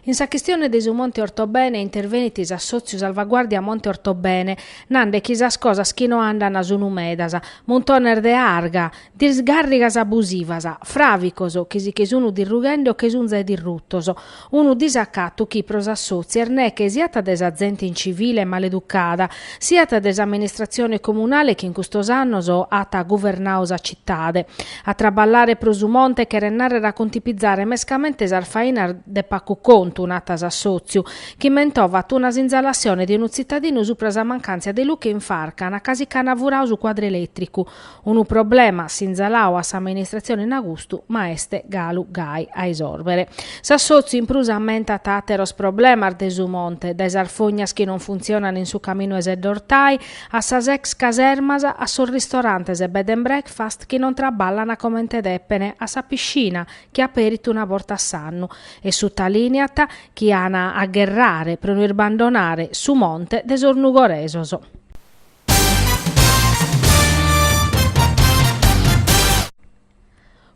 In sa chistione de su Monte Ortobene intervenit s'assòtziu Salvaguardia Monte Ortobene, nande chi sas cosas chi no andana sunu medas, muntones de arga, disgàrrigas abusivas, fràvicos chi si che sunu dirrughende o che sun zai dirrutos, unu disacatu chi pro s'assòtziu est neche siat de sa zente incivile e maleducada, siat de s'amministratzione comunale chi in custos annos at guvernadu sa citade. A traballare pro su monte cheret nàrrere a contipizare mescamente sas fainas de pacu contu, nat s'assòtziu, chi mentovat una sinzalassione de unu tzitadinu supra sa mancàntzia de luche in Farcana ca si ch'an furadu su cuadru elètricu. Unu problema sinzaladu a s'amministratzione in agustu, ma est galu gai a isòrbere. S'assòtziu in prus ammentat àteros problemas de su monte, dae sas fognas chi non funtzionan in su caminu 'e Seddortai, a sas ex casermas, a sos ristorantes e bed and breakfast chi non traballan comente depen, a sa piscina, chi aperit una borta a s'annu, e sutalìniat chi an a gherrare pro no irbandonare su monte de sos nugoresos.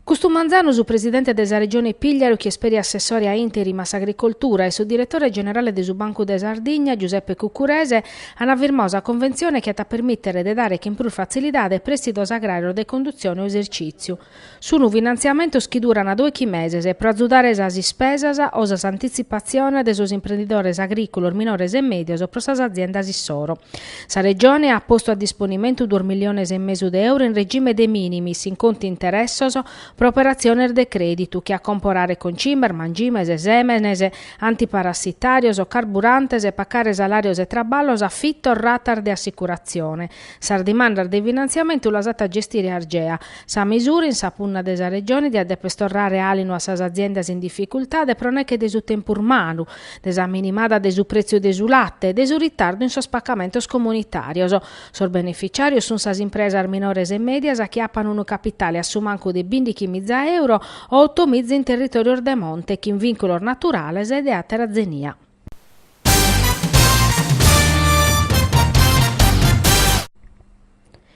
Custu manzanu su presidente de sa Regione Pigliaru chi est peri assessore a interim a s'agricoltura e su diretore generale de su Bancu de Sardigna, Giuseppe Cuccurese, ant firmadu sa conventzione chi at a permìtere de dare chin prus fatzilidade prèstidos agràrios de condutzione o esercìtziu. Sunu finantziamentos chi duran doichi meses pro azudare sas ispesas o sas antitzipatziones de sos imprendidores agrìculos minores e mèdios pro sas aziendas issoro. Sa Regione at postu a disponimentu duos milliones e mesu de euro in regime de minimis in contu interessos pro operatziones de crèditu che a comporare concimes, mangimes, sèmenes, antiparassitàrios, carburantes, pacare salàrios e traballos, afitos, ratas de assicuratzione. Sas dimandas de finantziamentu las at a gestire Argea. Sa misura in sa punna de sa Regione diat deper torrare àlinu a sas aziendas in dificultade pro neche de su tempus malu, de sa minimada de su prètziu de su late e de su ritardu in sos pacamentos comunitàrios. Sos beneficiàrios sunt sas impresas minores e mèdias chi apan unu capitale a su mancu de bìndichi miza euro o otomiza in territòrios de monte chin vìnculos naturales e de àtera zenia.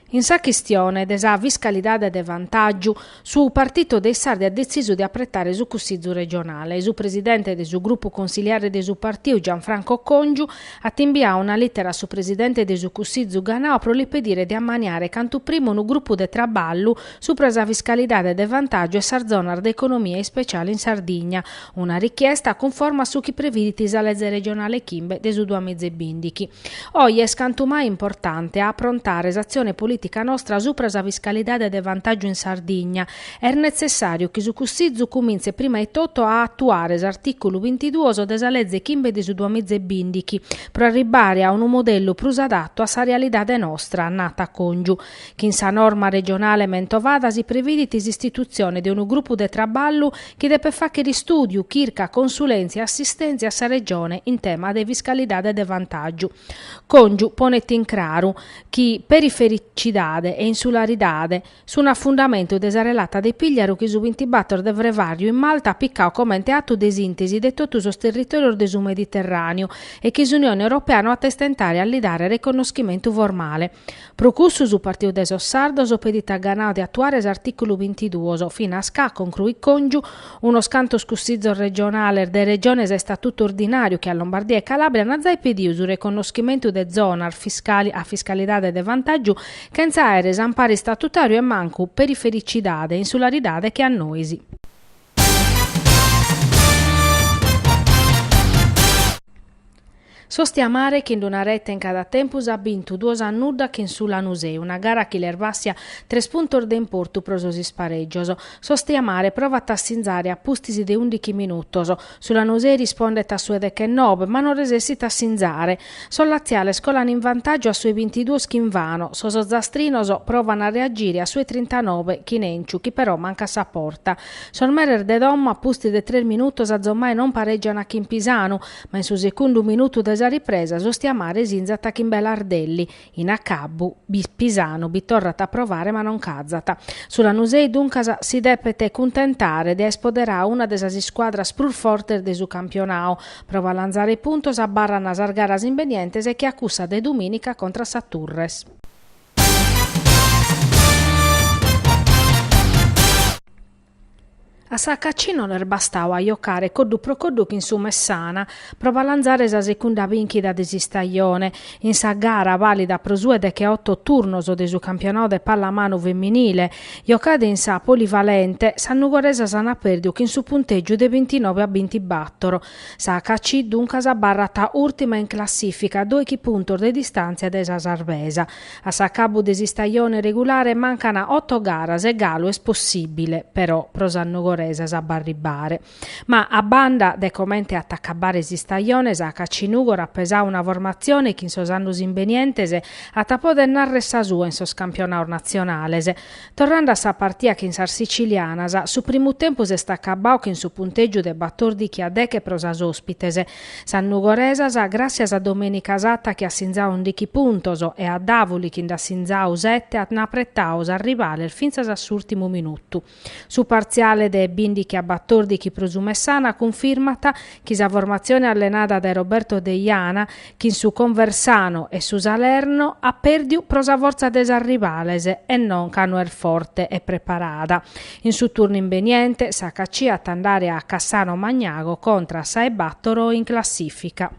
In sa chistione de sa fiscalidade de vantàgiu, su Partito dei Sardi at detzisu de apretare su Cussizu regionale. Su presidente de su grupu consiliare de su partiu, Gianfranco Congiu, at imbiadu una lìtera a su presidente de su Cussizu Ganau pro li pedire de ammaniare cantu primu unu grupu de traballu supra sa fiscalidade de vantàgiu e sas zonas de economia ispeciale in Sardigna, una richiesta cunforma a su chi previdit sa leze regionale chimbe de su duamizebìndichi. Oje est cantu mai importante a aprontare s'atzione polìtica nostra supra sa fiscalidade de vantàgiu in Sardigna. Est netzessàriu chi su Cussizu cumintzet prima 'e totu a atuare s'artìculu bintiduos de sa leze chimbe de su duamizebìndichi pro arribbare a unu modellu prus adatu a sa realidade nostra, nat Congiu. Chin sa norma regionale mentovada si previdit s'istitutzione de unu grupu de traballu chi depet fàghere istùdiu, chirca, consulèntzia e assistèntzia a sa Regione in tema de fiscalidade de vantàgiu. Congiu ponet in craru chi perifericidade e insularidade sun a fundamentu de sa relata de Pigliaru chi su bintibator de frevàriu in Malta at picadu comente atu de sìntesi de totu sos territòrios de su Mediterràneu e chi s'Unione Europea no at a istentare a li dare reconnoschimentu formale. Pro cussu su Partiu de sos Sardos pedit a Ganau de atuare s'artìculu bintiduos, finas ca, concruit Congiu, unos cantos cussizos regionales de regiones a istatutu ordinàriu che a Lombardia e Calàbria ant zai pediu su reconnoschimentu de zonas fiscali a fiscalidade de vantàgiu chentza àere s'amparu istatutàriu e mancu perifericidade e insularidade che a nois. S'Ostia Mare chin d'una rete in cada tempus at bintu duos a nudda chin su Lanusei, una gara chi l'est bàssia tres puntos de importu pro sos isparègios. S'Ostia Mare provat a sinzare a pustis de ùndichi minutos. Su Lanusei rispondet a su 'e dechenobe, ma non resessit a sinzare. Sos latziales colan in vantàgiu a su 'e bintiduos chin Vano, sos ozastrinos provan a reagire a su 'e trintanobe chin Enciu, chi però mancat sa porta. Sos meres de domo a pustis de tres minutos azomai non parègian chin Pisanu, ma in su segundu minutu de sa ripresa s'Ostia Mare sinzat chin Belardelli. In acabu, Pisanu bi torrat a provare ma non cazat. Su Lanusei duncas si depet cuntentare de aer poderadu una de sas iscuadras prus fortes de su campionadu. Pro balanzare puntos abarran sas garas imbenientes che a cussa de dumìnica contra sa Turres. A s'HC non est bastau a jocare coddu pro coddu chin su Messana pro balanzare sa secunda bìnchida de s'istajone, in sa gara vàlida pro su 'e decheoto turnos de su campionau de pallamanu femminile, jocada in sa Polivalente, sas nugoresas ant pèrdiu chin su puntègiu de bintinoe a bintibatoro. Sa HC duncas abarrat ùrtima in classìfica a dòichi puntos de distàntzia dae sa sarvesa. A s'acabu de s'istajone regulare mancan oto garas e galu est possìbile, però, pro sas nugoresas a b'arribare. Ma a banda de comente at a acabare s'istajone, sa HC Nùgoro at pesadu una formatzione chi in sos annos imbenientes at a poder narrer sa sua in sos campionados natzionales. Torrende a sa partia chin sas sicilianas, su primu tempus est acabadu chin su puntègiu de batòrdichi a deche pro sas òspites. Sas nugoresas, gràssias a Domenica Satta chi at sinzadu ùndichi puntos e a Davoli chi nd'at sinzadu sete ant apretadu sas rivales fintzas a s'ùrtimu minutu. Su partziale de bìndichi a batòrdichi pro su Messana cunfirmat chi sa formatzione allenada dae Roberto Deiana, chin su Conversano e su Salerno, at pèrdiu pro sa fortza de sas rivales e non ca no est forte e preparada. In su turnu imbeniente, s'HC at andare a Cassano Magnago contra a sa 'e bàtoro in classìfica.